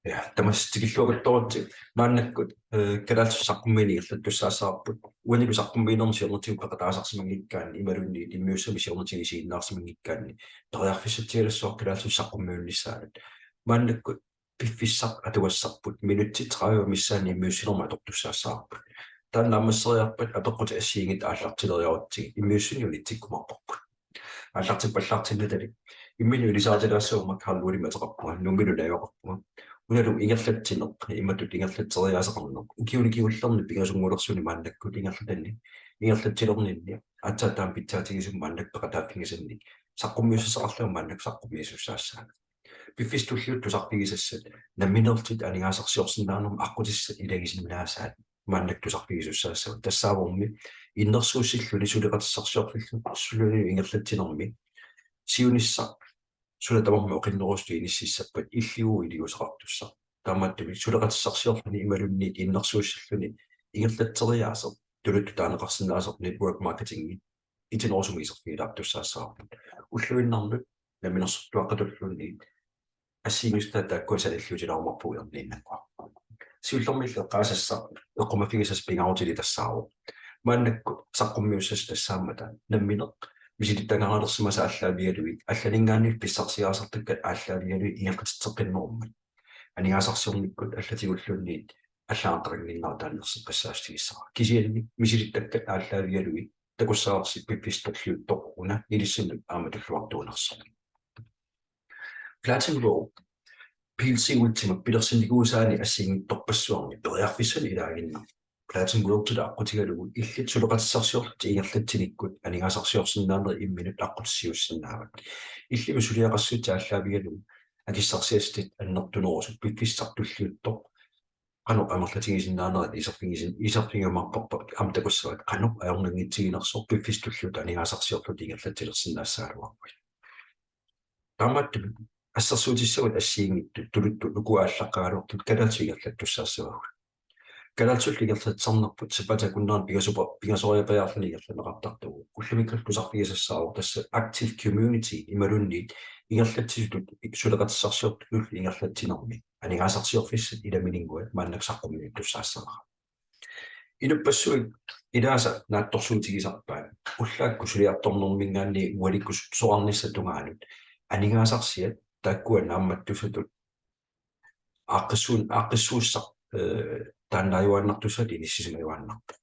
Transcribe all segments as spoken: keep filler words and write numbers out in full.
Ja, tamassi tikilluaqqusaavusi. Maannakkut, eh, kalaallisut saqqummiineq ingerlattussaassavarput. Uanilu saqqummiinermi siornatigut peqataasarsimanngikkaanni imaluunniit immiussamik siornatigut isiginnaarsimanngikkaanni periarfissatsialassuaq kalaallisut saqqummiunnissaanut. Maannakkut piffissaq atugassarput minutsit tredive missaanni immiussinermut atortussaassavarput. Taanna naammasseriarpat apeqqutit assigiinngitsut aallartileriarutsigit, immiussineq unitsikkumaarparput. Aallartippallaartinnatali imminut ilisaritilaassavara Carl Ludimik ateqarpunga, Nuummilu najugaqarpunga. Unalu ingerlatsineq, imatut ingerlatseriaaseqarneq, ukiuni kingullerni pingasunngulersuni maannakkut ingerlatanni, ingerlatsilerninni, aatsaat taama pitsaatigisumik maannakkut peqataaffigisannik saqqummiussassaqarlunga maannakkut saqqummiisussaassaanga. Piffissami tulliuttumi tusarfigisassat nammineerlutit aningaasarsiorsinnaanermut aqqutissat ilagisinnaasaat maannakkut tusarfigisussaassavagut. Tassaavormi innersuussilluni suleqatissarsiorluni ingerlatsinermi siunissaq suna tamarmi oqinnerusutut inississappat illigu iliuuseqartussaq. Taamaattumik suleqatissarsiorluni imaluunniit innersuussilluni ingerlatseriaaseq tuluttut taaneqarsinnaasoq network marketingi itinerusumik iserfigilaartussaassavarput. Ulluinnarni namminersortuaqqatulluunniit assigiinngitsunik taakkua sanilliutilaarumaarpagut erniinnanngua. Siullermilli eqqaasassaq eqqumaffigisassaq pingaarutilik tassaavoq maannakkut saqqummiussassat tassaammata nammineq misilittagaqalersimasat aallaavigalugit allaninngaanniit pissarsiarisartakkat aallaavigalugit ingerlatitseqqinnerummat aningaasarsiornikkut allatigulluunniit allagartaqannginnera taanna erseqqissaatigissavara. Kisianni misilittakkat aallaavigalugit takussavarsi piffissaq tulliuttoq una ilissinnut aamma tulluartuunersoq. Platin World, P L C Ultima pilersinnikuusaani assigiinngitsorpassuarni periarfissanik ilaaginnarpoq. Platin World-ip aqqutigalugu illit suleqatissarsiorlutit ingerlatsinikkut aningaasarsiorsinnaanerit imminut aqqutissiuussinnaavat. Illimmi suliaqassutsit aallaavigalugu akissarsiatit annertunerusut piffissaq tulliuttoq qanoq amerlatigisinnaanerit iserfigisin-, iserfigiumaarparput aamma takussavat qanoq ajornanngitsiginersoq piffissaq tulliuttoq aningaasarsiorlutit ingerlatsilersinnaassagaluarput. Taamaattumik assersuutissagut assigiinngitsut tuluttut ukua aallaqqagaluartut kalaallisut ingerlattussaassavagut. Kalaallisullu ingerlatsisarnerput sapaatip akunnerani pingasupa-, pingasoriapajaarluni ingerlanneqartartuuvoq. Ullumikkullu tusarfigisassaavoq tassa active community imaluunniit ingerlatsisutut suleqatissarsiortutullu ingerlatsinermi aningaasarsiorfissat ilamininguat maannakkut saqqummiuttussaassavara. Inuppassuit ilaasa naatsorsuutigisarpaat ullaakkut suliartornermiingaanniit ualikkut soraarnissap tungaanut aningaasarsiat taakkua naammattussatut aaqqissuun-, aaqqissuussaq, eh, taannaajuaannartussatut inissisimajuaannarpoq.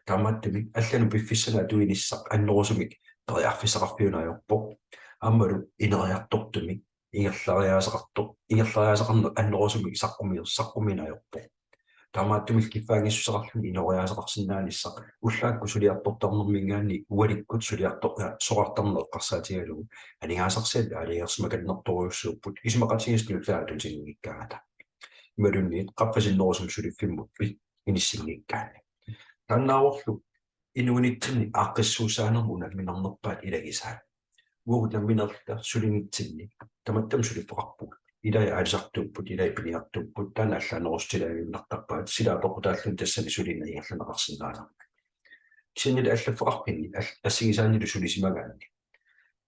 Taamaattumik allanut piffissanut atuinissaq annerusumik periarfissaqarfiuneq ajorpoq. Aammalu ineriartortumik ingerlariaaseqartoq, ingerlariaaseqarneq annerusumik saqqumi-, saqqummiineq ajorpoq. Taamaattumillu kiffaanngissuseqarluni inooriaaseqarsinnaanissaq ullaakkut suliartortarnermiingaanniit ualikkut suliartor-, ja, soraartarneq eqqarsaatigalugu aningaasarsiat aalajangersimakannertorujussuupput isumaqatigiissut nutaat atuutiginngikkaangata. Imaluunniit qaffasinnerusumik suliffimmut pi-, inissinngikkaanni. Taannaavorlu inuunitsinni aaqqissuussaanermut unamminarnerpaat ilagisaat. Uagut nammineerluta sulinitsinni tamatta suliffeqarpugut. Ilai aalisartuupput, ilai piniartuupput, taanna allaanerussutilaaginnartarpaat, sila apeqqutaalluni tassani sulineq ingerlanneqarsinnaasarput. Kisiannili allaffeqarfinni, all-, assigisaannilu sulisimagaanni.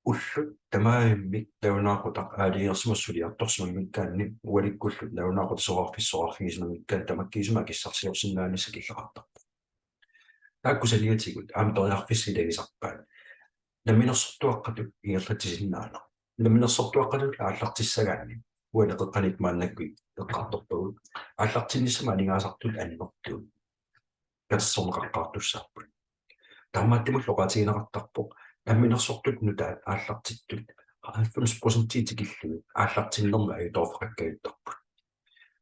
Ullut tamaavimmik nalunaaqutaq aalajangersimasoq suliartorsimanngikkaanni, ualikkullu nalunaaqutaq soraarfissaq soraarfigisimanngikkaanni tamakkiisumik akissarsiorsinnaanissaq killeqartarpoq. Taakku saniatigut aamma periarfissat ilagisarpaat namminersortuaqqatut ingerlatsisinnaaneq. Namminersortuaqqatut aallartissagaanni uani qeqqaniittut maannakkut eqqartorpagut aallartinnissamut aningaasartut annertuut katersorneqaqqaartussaapput. Taamaattumillu oqaatigineqartarpoq namminersortut nutaat aallartittut halvfems procent tikillugit aallartinnermut ajutoorfeqakkajuttarput.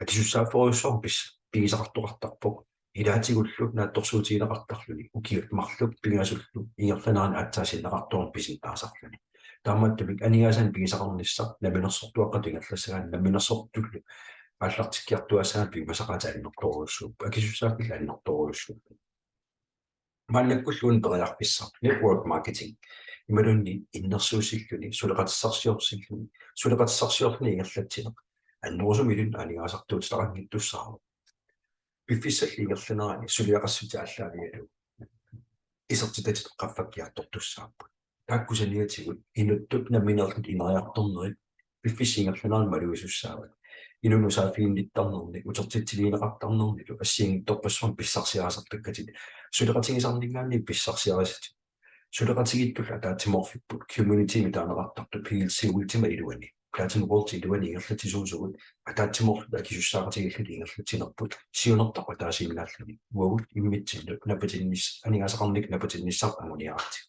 Akisussaafferujussuarmik pis-, pigisaqartoqartarpoq. Ilaatigullu naatsorsuutigineqartarluni ukiut marluk pingasullu ingerlanerani aatsaat sinneqartoorneq pisinnaasarluni. Taamaattumik aningaasanik pigisaqarnissaq namminersortuaqqatut ingerlassagaanni namminersortullu aallartikkiartuaassagaanni piumasaqaatit annertoorujussuupput. Akisussaaffillu annertoorujussuupput. Maannakkullu una periarfissaq network marketing. Imaluunniit innersuussilluni, suleqatissarsiortilluni, suleqatissarsiorluni ingerlatsineq annerusumik ilinnut aningaasartuutitaqanngittussaavoq. Piffissalli ingerlanerani suliaqassutsit aallaavigalugu isertitatit qaffakkiartortussaapput. Taakku saniatigut inuttut nammineerlutit ineriartornerit piffissap ingerlanerani malugisussaavat. Inunnut saaffiginnittarnerni utertitsiniarneqartarnernilu assigiinngitsorpassuarnik pissarsiarisartakkatit, suleqatigisarninngaanniit pissarsiarisatit. Suleqatigiittullu ataatsimoorfipput, community-mi taaneqartartut, P L C Ultima iluani, Platinworld iluani ingerlatsisuusugut, ataatsimoorluta akisussaaqatigiilluta ingerlatsinerput siunertaq ataasiinnaalluni. Uagut immitsinnut napatinnis-, aningaasaqarnikkut napatinnissaq anguniartigu.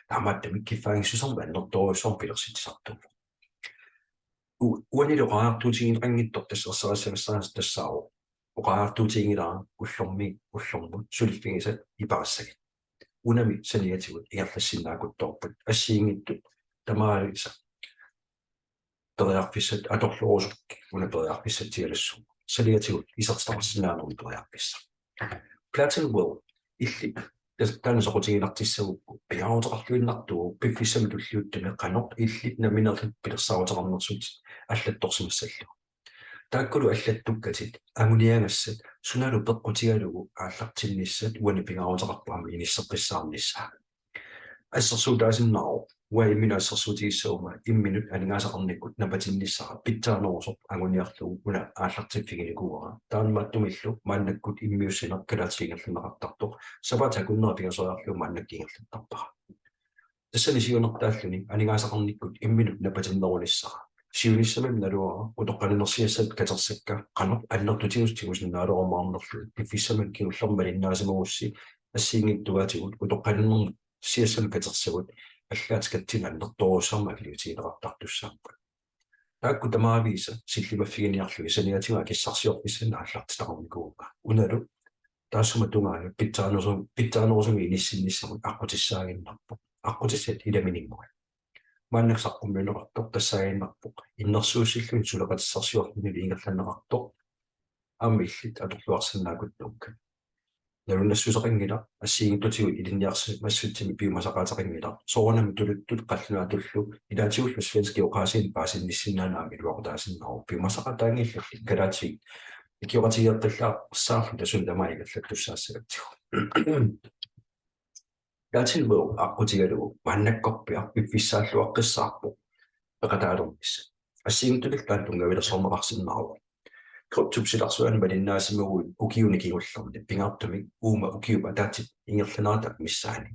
Taamaattumik kiffaanngissusermik annertoorujussuarmik pilersitsisartuuvoq. U-, uanilu oqariartuutigineqanngitsoq tassa erseqqissagassaanik tassaavoq: Oqariartuutiginngilara ullormiit ullormut suliffigisat ipaassagit. Unami saniatigut ingerlassinnaakutsoorput assigiinngitsut tamaasa periarfissat atorluarusukkit una periarfissatsialassuuvoq. Saniatigut isertitaqarsinnaanermut periarfissaq. Platinworld illit tas-, taanna soqutiginartissagukku pingaaruteqarluinnartuuvoq piffissami tulliuttumi qanoq illit nammineerlutit pilersaaruteqarnersutit allattorsimassallugu. Taakkulu allattukkatit anguniagassat sunalu peqqutigalugu aallartinnissat uani pingaaruteqarpoq aamma inisseqqissaarnissaa. Assersuutaasinnaavoq uanga imminut assersuutigissaguma imminut aningaasaqarnikkut napatinnissara pitsaanerusoq anguniarlugu una aallartiffiginikuuara. Taamaattumillu maannakkut immiussineq kalaallisut ingerlanneqartartoq sapaatip akunnera pingasoriarlugu maannakkut ingerlattarpara. Tassani siunertaalluni aningaasaqarnikkut imminut napatinnerunissara. Siunissami naluara utoqqalinersiassat katersakka qanoq annertutigisut tigusinnaalerumaarnerlugit, piffissami kingullermi malinnaasimagussi assigiinngitsuutigut utoqqalinersiassat katersagut allaat katsinni annertoorujussuarmik akiliutigineqartartussaapput. Taakku tamaavisa sillimaffiginiarlugit saniatigut akissarsiorfissanik aallartitaqarnikuuvunga. Unalu taassuma tungaanut pitsaanerusum-, pitsaanerusumik inissinnissamut aqqutissaaginnarpoq. Aqqutissat ilamininnguit. Maannakkut saqqummiunneqartoq tassaaginnarpoq innersuussilluni suleqatissarsiorlunilu ingerlanneqartoq aamma illit atorluarsinnaakuttuukkat. Nalunaarsuuteqanngilaq, assigiinngitsutigut ilinniarsimassutsimik piumasaqaateqanngilaq, soorunami tuluttut qallunaatullu ilaatigullu svenskit oqaasiinik paasinnissinnaaneq aamma iluaqutaasinnaavoq. Piumasaqaataanngillalli kalaallisut ikioqatigeeqqissaarluta suna tamaat ingerlattussaassagatsigu. Platinworld aqqutigalugu maannakkorpiaq piffissaalluaqqissaarpoq peqataalernissaq. Assigiinngitsunik taanna tunngavilersorneqarsinnaavoq. Kryptop silarsuani malinnaasimagukku ukiuni kingullerni pingaartumik uuma ukiup ataatsip ingerlanerata missaani.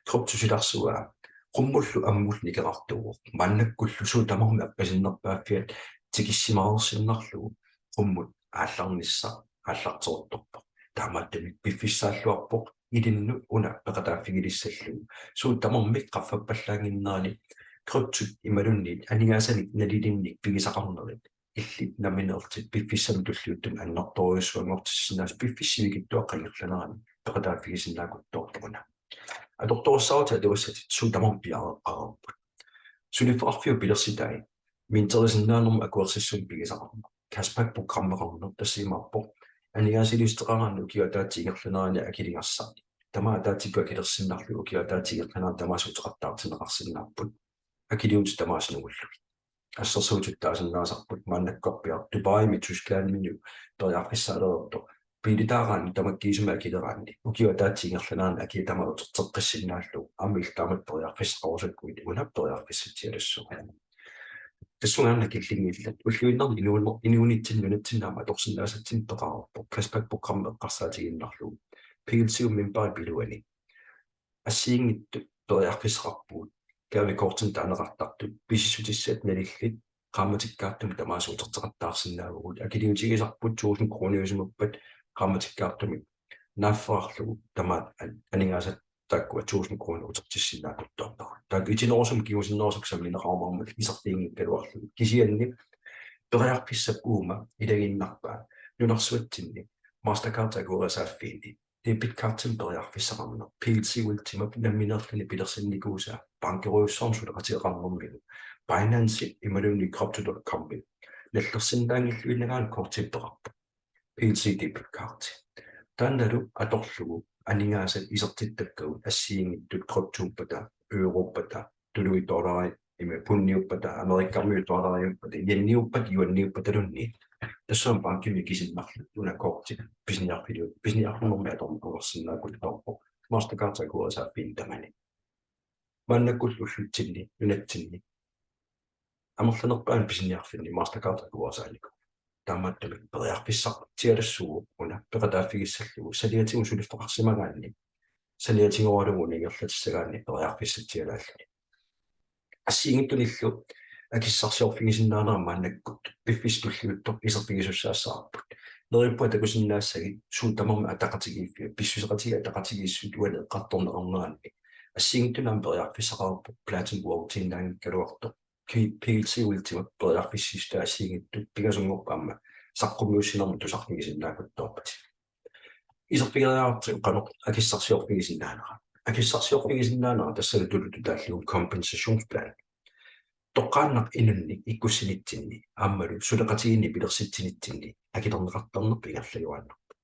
Kryptop silarsua qummullu ammullu nikerartuuvoq. Maannakkullu suut tamarmik appasinnerpaaffiat tikissimareersinnarlugu qummut aallarnissaq aallarteruttorpoq. Taamaattumik piffissaalluarpoq ilinnut una peqataaffigilissallugu. Suut tamarmik qaffappallaannginneranni kryptut imaluunniit aningaasanik nalilinnik pigisaqarnerit illit nammineerlutit piffissami tulliuttumi annertoorujussuanngortissinnaasut piffissap sivikitsuaqqap ingerlanerani peqataaffigisinnaakuttoorput una. Atortorissaarutit atugassatit suut tamarmik piareeqqareerput. Suliffeqarfiup pilersitai minterisinnaanermut akuersissummik pigisaqarneq. Cashback programmeqarneq tassa imaappoq aningaasaliissuteqaraanni ukiup ataatsip ingerlanerani akiligassaq. Tamaat ataatsikkut akilersinnarlugu ukiup ataatsip ingerlanerani tamaasa uteqattaartinneqarsinnaapput. Akiliutit tamaasa nungullugit. Assersuutitut taasinnaasarput maannakkorpiaq Dubaimi Tysklandimilu periarfissaalereertoq. Biilitaaraanni tamakkiisumik akileraanni ukiup ataatsip ingerlanerani akia tamaat uterteqqissinnaallugu aamma illit taamatut periarfissaqarusukkuit una periarfissatsialassuuvoq. Tassunga aamma killinngillat. Ulluinnarni inuuner-, inuunitsinni nunatsinni aamma atorsinnaasatsinnik peqareerpoq cashback programmi eqqarsaatigiinnarlugu. P L C-mi memberip iluani assigiinngitsut periarfissaqarpugut. Gavekortinik taaneqartartut pisissutissat nalillit qaammatikkaartumik tamaasa uterteqattaarsinnaavugut. Akiliutigisarput tusind kroniusimappat qaammatikkaartumik naaffeqarlugu tamaat an-, aningaasat taakkua tusind kroner utertissinnaakuttoorpagut. Taakku itinerusumik kingusinnerusukkut sammineqarumaarmata iserfiginngikkaluarlugit. Kisianni periarfissap uuma ilagiinnarpaa nunarsuatsinni Mastercard akuerisaaffiini debitkortimik periarfissaqarneq, P L C Ultimap nammineerluni pilersinnikuusaa bankerujussuarmik suleqatigeqarnermilu, Binance imaluunniit crypto dot com-i nallersinnaanngilluinnagaanni kortimik peqarpoq. P L C debitkorti. Taannalu atorlugu aningaasat isertittakkagut assigiinngitsut kryptouppata, eurouppata, tuluit dollarit, ima pundiuppata, amerikkarmiut dollariuppata, yeniuppata, yuaniuppataluunniit. Tassunga bankimi kisinnarlugu una korti pisiniarfilu-, pisiniarfinnummi atorneqarsinnaakuttoorpoq Mastercard akuerisaaffiini tamani. Maannakkullu ullutsinni nunatsinni amerlanerpaani pisiniarfinni Mastercard akuerisaannik Taamaattumik periarfissatsialassuuvoq una peqataaffigissallugu saniatigut suliffeqarsimagaanni, saniatigoorlugu ingerlatissagaanni periarfissatsialaalluni. Assigiinngitsunillu akissarsiorfigisinnaanera maannakkut piffissaq tulliuttoq iserfigisussaassavarput. Neriuppunga takusinnaassagit suut tamarmik ataqatigiiffiat, pissuseqatigiit ataqatigiissut uani eqqartorneqarneranni. Assigiinngitsunik aamma periarfissaqarpoq Platinum Worldiinnaanngikkaluartoq. P-, P L C Ultimap periarfissiissutaa assigiinngitsut pingasunngorput aamma saqqummiussinermut tusarfigisinnaakutsoorpatit. Iserfigeriartigu qanoq akissarsiorfigisinnaanera. Akissarsiorfigisinnaanera tassani tuluttut taallugu kompensationsplan. Toqqaannaq inunnik ikkussinitsinni aammalu suleqatigiinnik pilersitsinitsinni akilerneqartarnerput ingerlajuaannarpoq.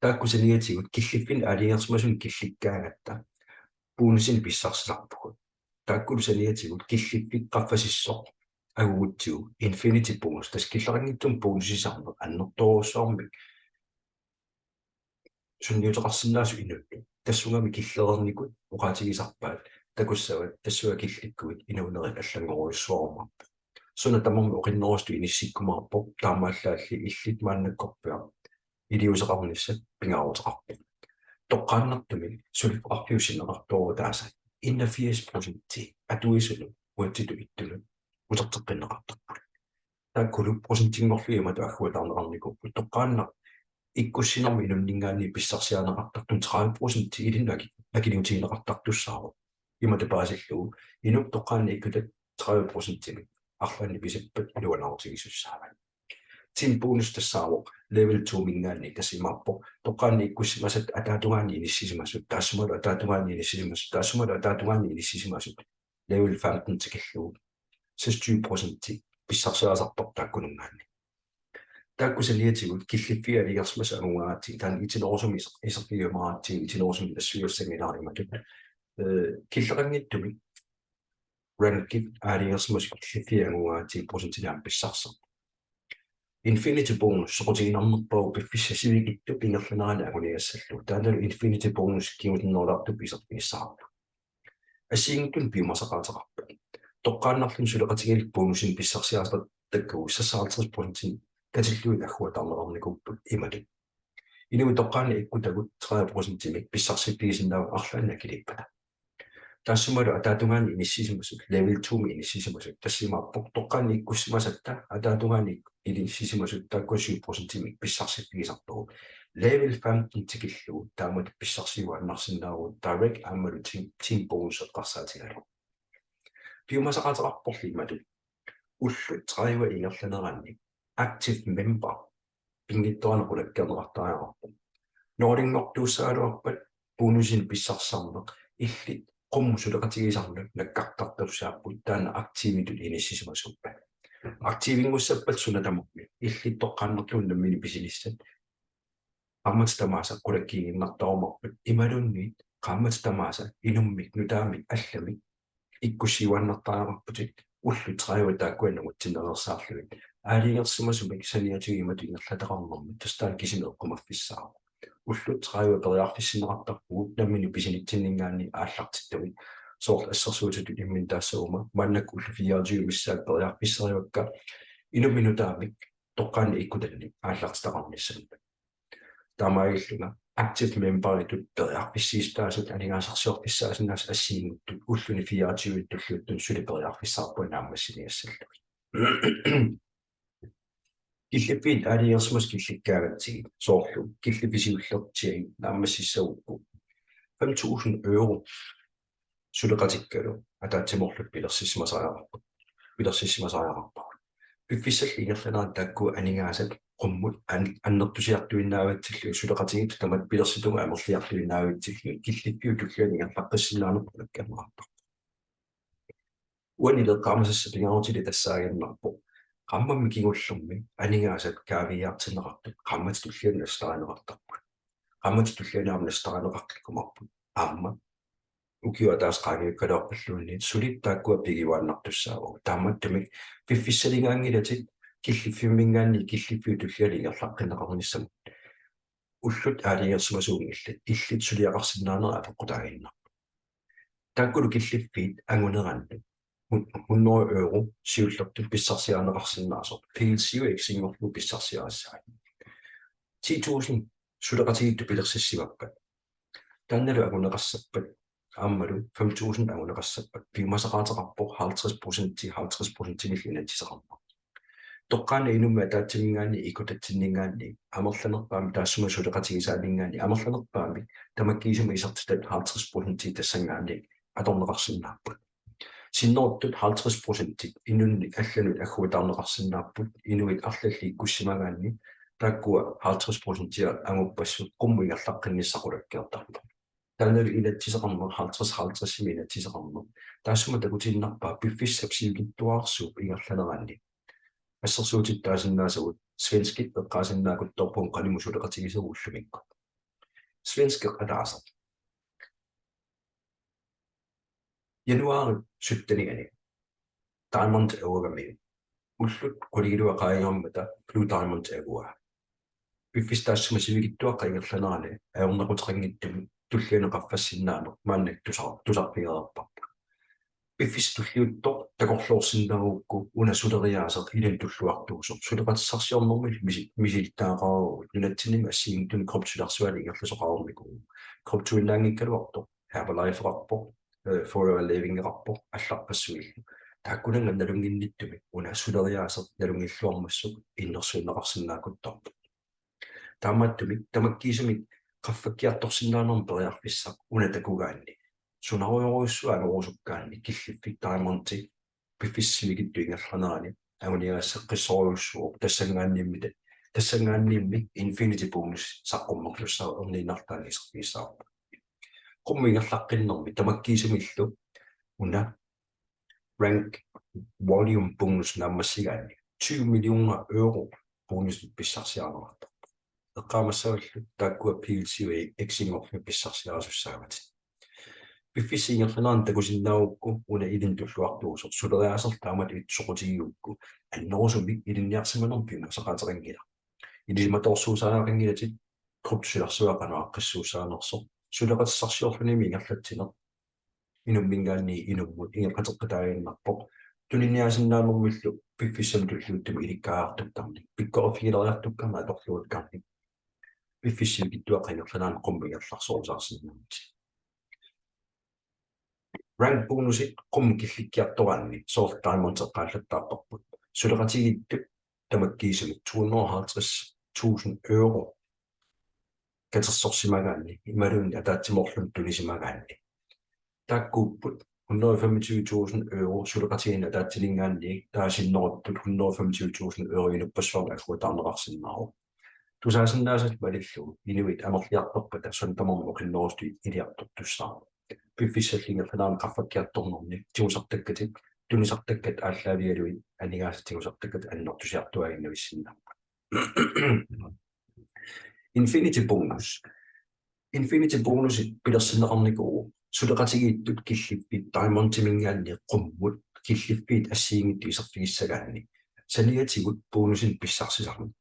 Taakku saniatigut killiffinnik aalajangersimasunut killikkaangatta bonusinik pissarsisarpugut. Taakkulu saniatigut killiffik qaffasissoq angugutsigu Infinity Bonus, tassa killeqanngitsumik bonusisarneq annertoorujussuarmik sunniuteqarsinnaasoq inunnut. Tassungalu killereernikut oqaatigisarpaat takussavat tassunga killikkuit inuunerit allanngorujussuarumaarput. Suna tamarmi oqinnerusutut inissikkumaarpoq, taamaallaalli illit maannakkorpiaq iliuuseqarnissat pingaaruteqarpoq. Toqqaannartumik suliffeqarfiup sinneqartoorutaasa enogfirs procenti atuisunut uatsitut ittunut uterteqqinneqartarput. Taakkulu procentinngorlugit imatut agguataarneqarnikuupput. Toqqaannaq ikkussinermi inunninngaanniit pissarsiarineqartartut tredive procent ilinnut aki-, akiliutigineqartartussaavoq. Imatut paasillugu inuk toqqaannaq ikkutat tredive procentimik arlaannik pisippat iluanaarutigisussaavat. Team bonus tassaavoq level two-minngaanniit, tassa imaappoq toqqaannaq ikkussimasat ataatungaani inissisimasut, taassumalu ataatungaani inissisimasut, taassumalu ataatungaani inissisimasut, level femten tikillugu seksogtyve procenti pissarsiarisarparput taakkununngaanniit. Taakku saniatigut killiffiit aalajangersimasut angugaangatsigit, taanna itinerusumik iser-, iserfigiumaaratsigu itinerusumik nassuiassanngilara imatut. Ee, killeqanngitsumik rankit aalajangersimasut killiffiit angugaangatsigit procentinik aamma pissarsisarput. Infinity Bonus soqutiginarnerpaavoq piffissap sivikitsup ingerlanerani anguniassallugu. Taannalu Infinity Bonus kingusinnerulaartukkut iserfigissavarput. Assigiinngitsunik piumasaqaateqarpoq. Toqqaannarluni suleqatigiillu bonusinik pissarsiarisartakkagut seksoghalvtreds procent katillugit agguataarneqarnikuupput imatut: Inuit toqqaannaq ikkutagut tredive procentimik pissarsiffigisinnaavagut arlaannik akiliippata. Taassumalu ataatungaani inissisimasut, level two-mi inissisimasut, tassa imaappoq toqqaannaq ikkussimasatta ataatungaani inissisimasut, taakkua syv procentimik pissarsiffigisarpagut. Level femten tikillugu taamatut pissarsiuaannarsinnaavagut direct aammalu team, team bonus eqqarsaatigalugu. Piumasaqaateqarporli imatut: Ullut tredive ingerlaneranni active member pinngitsoorani qulakkeerneqartariaqarpoq. Nulinngortuussagaluarpat bonusinik pissarsisarneq illit qummut suleqatigisannut nakkartartussaapput, taanna aktiivitut inissisimasuuppat. Aktiivinngussappat suna tamarmi illit toqqaannartumik nammineq pisinissat qaammatit tamaasa qulakkeerneqartarumaarput, imaluunniit qaammatit tamaasa inummik nutaamik allamik ikkussiuaannartariaqarputit ullut tredive taakkua nungutsinnereersaarlugit. Aalajangersimasumik saniatigut imatut ingerlataqarnermut tassa taanna kisimi eqqumaffissaavoq. Ullut tredive periarfissinneqartarpugut nammineq pisinitsinninngaanniit aallartittunik. Soorlu assersuutitut imminut taassuma maannakkut ullut fireogtyve missaat periarfissarivakka inummik nutaamik toqqaannaq ikkutannik aallartitaqarnissamut. Taamaalillunga active memberitut periarfissiissutaasut aningaasarsiorfissaasinnaasut assigiinngitsut ulluni fireogtyve tulliuttuni suli periarfissarput naammassiniassallugit. Killiffiit aalajangersimasut killikkaangatsigit, soorlu killiffik siulleq Jay naammassissagukku fem tusind euro suleqatikkalu ataatsimoorluta pilersissimasariaqarput. Pilersissimasariaqarpagut. Piffissalli ingerlanerani taakku aningaasat qummut an-, annertusiartuinnaavitsillugit, suleqatigiittut tamatta pilersittugut amerliartuinnaavitsillugit, killiffiup tullianut ingerlaqqissinnaanerput qulakkeerneqartarpoq. Uani ileqqaamasassaq pingaarutilik tassaaginnarpoq: Qaammammik kingullermi aningaasat kaaviiaartinneqartut qaammatip tullianut nassatarineqartarput. Qaammatip tullianut aamma nassatarineqartarput. Aamma ukioq ataaseq qaangiukkaluarpalluunniit sulitta taakkua pigiuaannartussaavagut. Taamaattumik piffissaligaanngilatit killiffimminngaanniit killiffiup tullianut ingerlaqqinneqarnissamut ullut aalajangersimasuunngillat illit suliaqarsinnaanera apeqqutaaginnarpoq. Taakkulu killiffiit angunerannut hundrede euro siullertut pissarsiarineqarsinnaasoq, P L C U X-inngorlugu pissarsiarissavat. Ti tusind suleqatigiittut pilersissimappat, taannalu anguneqassappat aammalu fem tusind anguneqassappat, piumasaqaateqarpoq halvtreds procenti halvtreds procentimillu inatsiseqarneq. Toqqaannaq inummit ataatsiminngaanniit ikkutatsinninngaanniit amerlanerpaamik taassuma suleqatigisaaninngaanniit amerlanerpaamik tamakkiisumik isertitat halvtreds procenti tassanngaanniit atorneqarsinnaapput. Sinneruttut halvtreds procentit inunnik allanut agguataarneqarsinnaapput, inuit arlallit ikkussimagaanni taakkua halvtreds procentia anguppassuk qummut ingerlaqqinnissaq qulakkeertarpoq. Taannalu inatsiseqarneq, halvtreds halvtredsimik inatsiseqarneq, taassuma takutiinnarpaa piffissap sivikitsuararsuup ingerlanerani assersuutitaasinnaasagut svenskit eqqaasinnaaleruttorpugut qanimut suleqatigisagut ullumikkut. Svenskit ataaseq januaarip syttenianni Diamond angugamiuk, ullut qulingiluat qaangiummata Blue Diamond anguaa. Piffissap taassuma sivikitsuaqqap ingerlanerani ajornaquteqanngitsumik tullianut qaffassinnaaneq maannakkut tusa-, tusarfigereerparput. Piffissaq tulliuttoq takorloorsinnaagukku una suleriaaseq ilinnut tulluartuusoq suleqatissarsiornermillu misi-, misilittagaqarpugut, nunatsinni assigiinngitsunik kryptop silarsuani ingerlasoqarnikuuvoq. Kryptoinnaanngikkaluartoq Herbalife-qarpoq, øh, Forever Living-qarpoq allarpassuillu. Taakkunannga nalunnginnittumik una suleriaaseq nalunngilluarmassuk innersuunneqarsinnaakuttorpoq. Taamaattumik tamakkiisumik qaffakkiartorsinnaanermut periarfissaq una takugaanni, sunarujorujussuaq angorusukkaanni, killiffik Diamondi piffissap sivikitsup ingerlanerani anguniagassaqqissorujussuuvoq, tassanngaanniimmi ta-, tassanngaanniimmi Infinity Bonus saqqummerlussaaneq erniinnarlugu iserfigissavarput. Qummut ingerlaqqinnermi tamakkiisumillu una Rank Volume Bonus naammassigaanni tyve millioner euro bonusit pissarsiarineqartarput. Eqqaamassavallu taakkua P L C U X-inngorlugit pissarsiarisussaammata. Piffissap ingerlanerani takusinnaagukku una ilinnut tulluartuusoq suleriaaserlu taamatut soqutigigukku annerusumik ilinniarsimanermut piumasaqaateqanngilaq. Ilisimatoorsuusaajaqanngilatit kryptop silarsuaa qanoq aaqqissuussaanersoq. Suleqatissarsiorlunimi ingerlatsineq inumminngaanniit inummut ingeqateqqitaaginnarpoq. Tuniniaasinnaanermillu piffissami tulliuttumi ilikkariartukkanik, pikkoriffigilaariartukkanik atorluakkanik, piffissap sivikitsuaqqap ingerlanerani qummut ingerlarsorusaarsinnaavutit. Rank bonusit qummut killikkiartoraanni soorlu Diamond eqqaallattaarparput. Suleqatigiittut tamakkiisumik to hundrede og halvtreds tusind euro katersorsimagaanni imaluunniit ataatsimoorluni tunisimagaanni, taakkuupput hundrede og femogtyve tusind euro suleqatigiinni ataatsininngaanniit, taava sinneruttut hundrede og femogtyve tusind euro inuppassuarnut agguataarneqarsinnaavoq. Tusaasinnaasat malillugu inuit amerliartorpata suna tamarmi oqinnerusutut iliartortussaavoq. Piffissallu ingerlanerani qaffakkiartornerni tigusartakkatit, tunisartakkat aallaavigalugit aningaasat tigusartakkatit annertusiartuaaginnavissinnaapput. Infinity Bonus. Infinity Bonusit pilersinneqarnikuuvoq suleqatigiittut killiffik Diamondiminngaanniit qummut killiffiit assigiinngitsut iserfigissagaanni saniatigut bonusinik pissarsisarneq.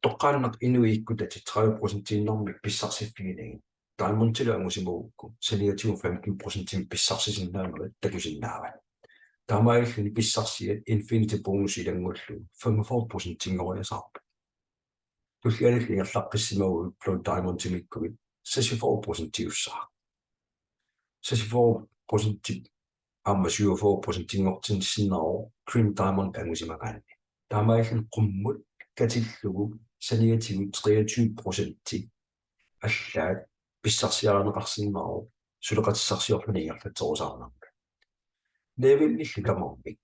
Toqqaannaq inuit ikkutatit tredive procentiinnarmik pissarsiffiginagit Diamondilu angusimagukku saniatigut femten procentimik pissarsisinnaanerit takusinnaavat. Taamaalilluni pissarsiat Infinity Bonus ilanngullugu femogfyrre procentinngoriasaarput. Tullianullu ingerlaqqissimagukku Blue Diamondimikkuit seksogfyrre procentiussaaq. Seksogfyrre procenti aamma syvogfyrre procentinngortinnissinnaavoq Green Diamond angusimagaanni. Taamaalilluni qummut katillugu saniatigut treogtyve procenti allaat pissarsiarineqarsinnaavoq suleqatissarsiorluni ingerlatserusaarnermi. Levelillu tamarmik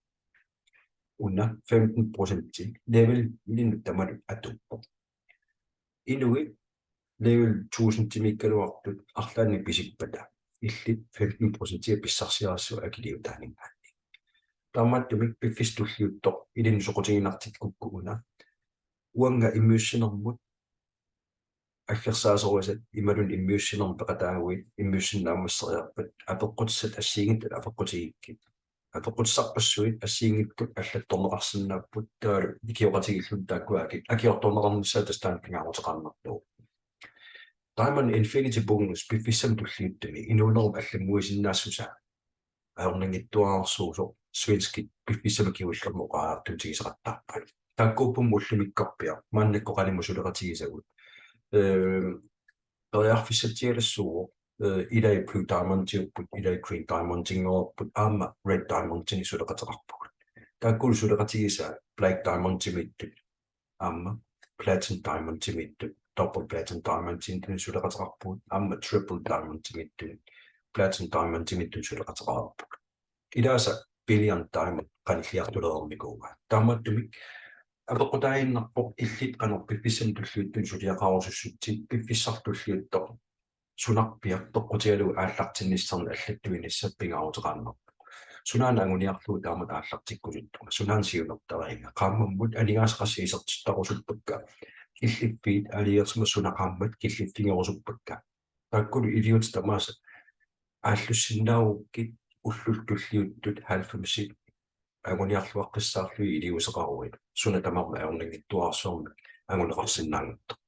una femten procenti levelilinnut tamanut atuuppoq. Inuit level tusindimiikkaluartut arlaannik pisippata illit femten procentia pissarsiarissavat akiliutaaninngaanniit. Taamaattumik piffissaq tulliuttoq ilinnut soqutiginartikkukku una uanga immiussinermut aggersaasorisat imaluunniit immiussinermut peqataaguit immiussineq naammasseriarpat apeqqutissat assigiinngitsut apeqqutigikkit. Apeqqutissarpassuit assigiinngitsut allattorneqarsinnaapput, taavalu ikioqatigiilluni taakkua aki-, akiortorneqarnissaat tassa taanna pingaaruteqarnarlugu. Diamond Infinity Bonus piffissami tulliuttumi inuunerup allannguisinnaassusaa ajornanngitsuararsuusoq svenskit piffissami kingullermi oqariartuutigisaqattaarpaat. Taakkuupput ullumikkorpiaq maannakkut qanimut suleqatigisagut. Ee, periarfissatsialassuuvoq, ee, ilai Blue Diamondiupput, ilai Green Diamondinngorupput, aamma Red Diamondinik suleqateqarpugut. Taakkulu suleqatigisaat Black Diamondimiittut, aamma Platinum Diamondimiittut, Double Platinum Diamondimiittut suleqateqarpugut, aamma Triple Diamondimiittut, Platinum Diamondimiittut suleqateqarpugut. Ilaasa Billion Diamond qanilliartulereernikuuaa. Taamaattumik apeqqutaaginnarpoq illit qanoq piffissami tulliuttumi suliaqarusussutsit, piffissaq tulliuttoq sunarpiaq peqqutigalugu aallartinnissannut allattuinissaq pingaaruteqaannarpoq. Sunaana anguniarlugu taamatut aallartikkusuttunga, sunaana siunertariga, qaammammut aningaasat qassit isertittarusuppakka, killiffiit aalajangersimasut suna qaammat killiffigerusuppakka. Taakkulu iliuutsit tamaasa aallussinnaagukkit ullut tulliuttut halvfemsit anguniarluaqqissaarlugit iliuuseqaruit, suna tamarmi ajornanngitsuararsuarmik anguneqarsinnaanngitsoq.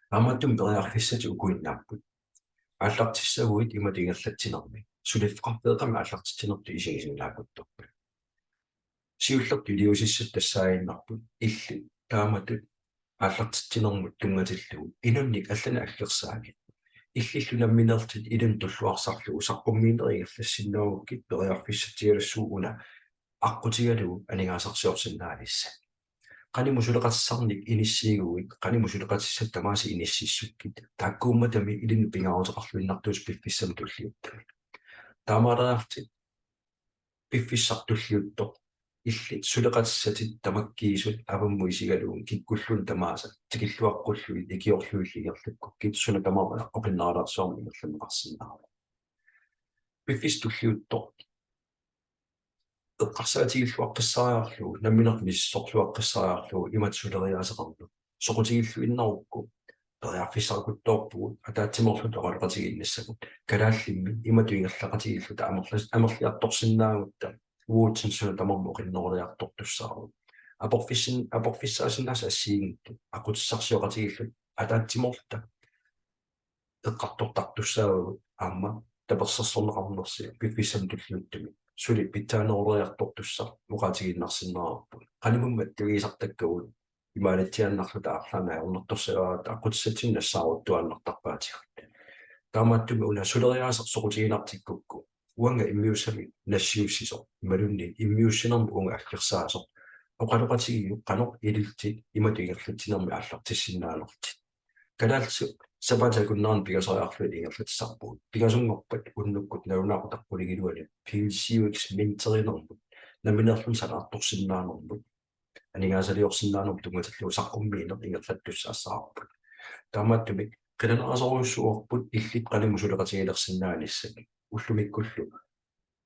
Taamaattumik periarfissatit ukuinnaapput. Aallartissaguit imatut ingerlatsinermi, suliffeqarfeeqqami aallartitsinertut isigisinnaakkuttorput. Siullertut iliuusissat tassaaginnarput illit taamatut aallartitsinermut tunngatillugu inunnik allanik aggersaagit. Illillu nammineerlutit ilinnut tulluarsarlugu saqqummiinerit ingerlassinnaagukkit periarfissatsialassuuvoq una aqqutigalugu aningaasarsiorsinnaanissat. Qanimut suleqatissarnik inissiiguit, qanimut suleqatissat tamaasa inississukkit, taakkuummatami ilinnut pingaaruteqarluinnartuusut piffissami tulliuttumi. Taamaaleriarlutit piffissaq tulliuttoq illit suleqatissatit tamakkiisut avammut isigalugu kikkulluunniit tamaasa tikilluaqqullugit ikiorlugillu ingerlakkukkit suna tamarmi oqinnerulaarsuarmik ingerlanneqarsinnaavoq. Piffissaq tulliuttoq eqqarsaatigilluaqqissaariarlugu, nammineq misissorluaqqissaariarlugu imatut suleriaaseqarneq soqutigilluinnarukku periarfissaqaruttorpugut ataatsimoorluta oqaloqatigiinnissamut. Kalaallimmi imatut ingerlaqatigiilluta amerlas-, amerliartorsinnaagutta uagutsinnut suna tamarmi oqinneruliartortussaavoq. Aporfissin-, aporfissaasinnaasut assigiinngitsut aqqutissarsioqatigiilluta ataatsimoorluta eqqartortartussaavagut aamma tapersersorneqarnersi piffissami tulliuttumi suli pitsaaneruleriartortussaq oqaatigiinnarsinnaavarput. Qanimummi attuigisartakkagut imaalitsiaannarluta arlaannik ajornartorsiorluta aqqutissatsinnut nassaaruttuaannartarpaatigut. Taamaattumik una suleriaaseq soqutiginartikkukku uanga immiussamik nassiussisoq imaluunniit immiussinermut uunga aggersaasoq oqaloqatigiuk qanoq ilillutit imatut ingerlatsinermi aallartissinnaanerlutit. Kalaallisut sapaatip akunneranut pingasoriarlugit ingerlatissarpugut. Pingasunngorpat unnukkut nalunaaqutaq qulingiluanut P L C U X minterinermut nammineerluni sanaartorsinnaanermut aningaasaliorsinnaanermut tunngatillugu saqqummiineq ingerlattussaassavarput. Taamaattumik qilanaasorujussuarput illit qanimut suleqatigilersinnaanissat ullumikkullu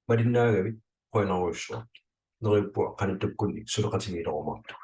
malinnaagavit qujanarujussuaq. Neriuppunga qanittukkunni suleqatigiilerumaartugut.